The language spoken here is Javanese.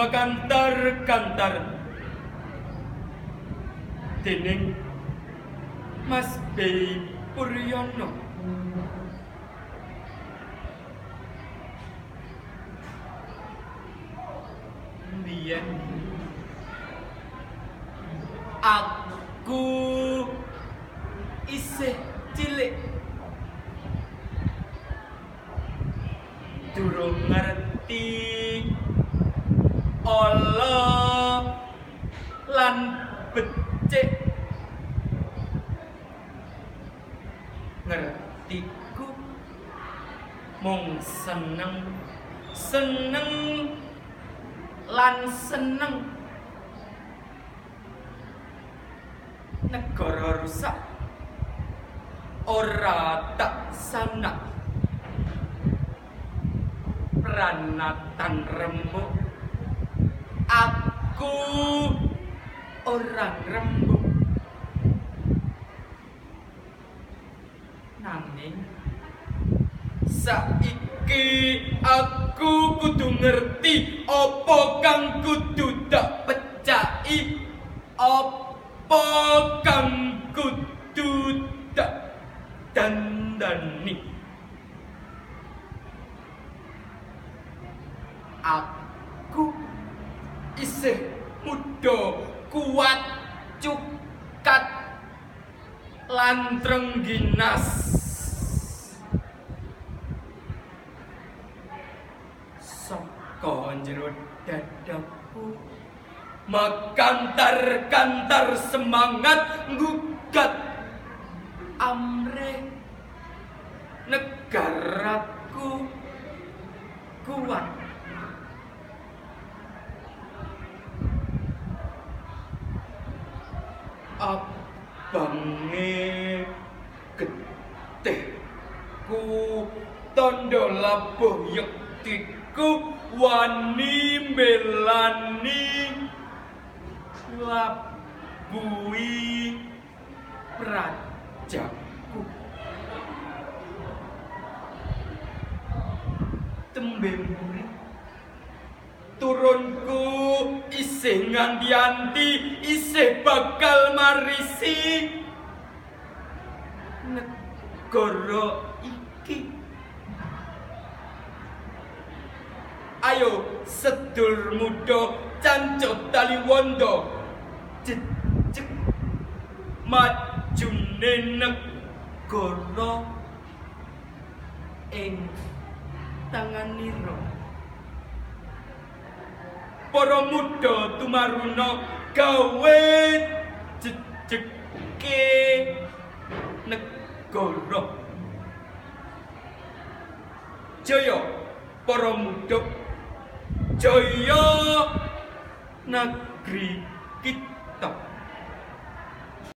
Makantar-kantar dening Mas B. Puryono. Mbiyen aku isih cilik, durung ngerti ala lan becik. Ngertiku mung seneng, seneng lan seneng. Negara rusak ora tak sanak, pranatan remuk aku ora ngrembug. Nanging saiki aku kudu ngerti apa kang kudu tak pecaki, apa kang kudu tak dandani. Aku isih muda, kuat, cukat lan trengginas. Saka njero dadaku makantar-kantar semangat nggugat amrih negaraku kuat. Abange getihku tandha labuh yektiku wani melani labuhi prajaku. Tembe muri turunku isih nganti-anti, isih bakal marisi negara iki. Ayo sedulur muda cancuk tali wanda, jejeg majune negara ing tanganira. Para muda tumaruna gawe jejege negara. Jaya para muda, jaya negeri kita.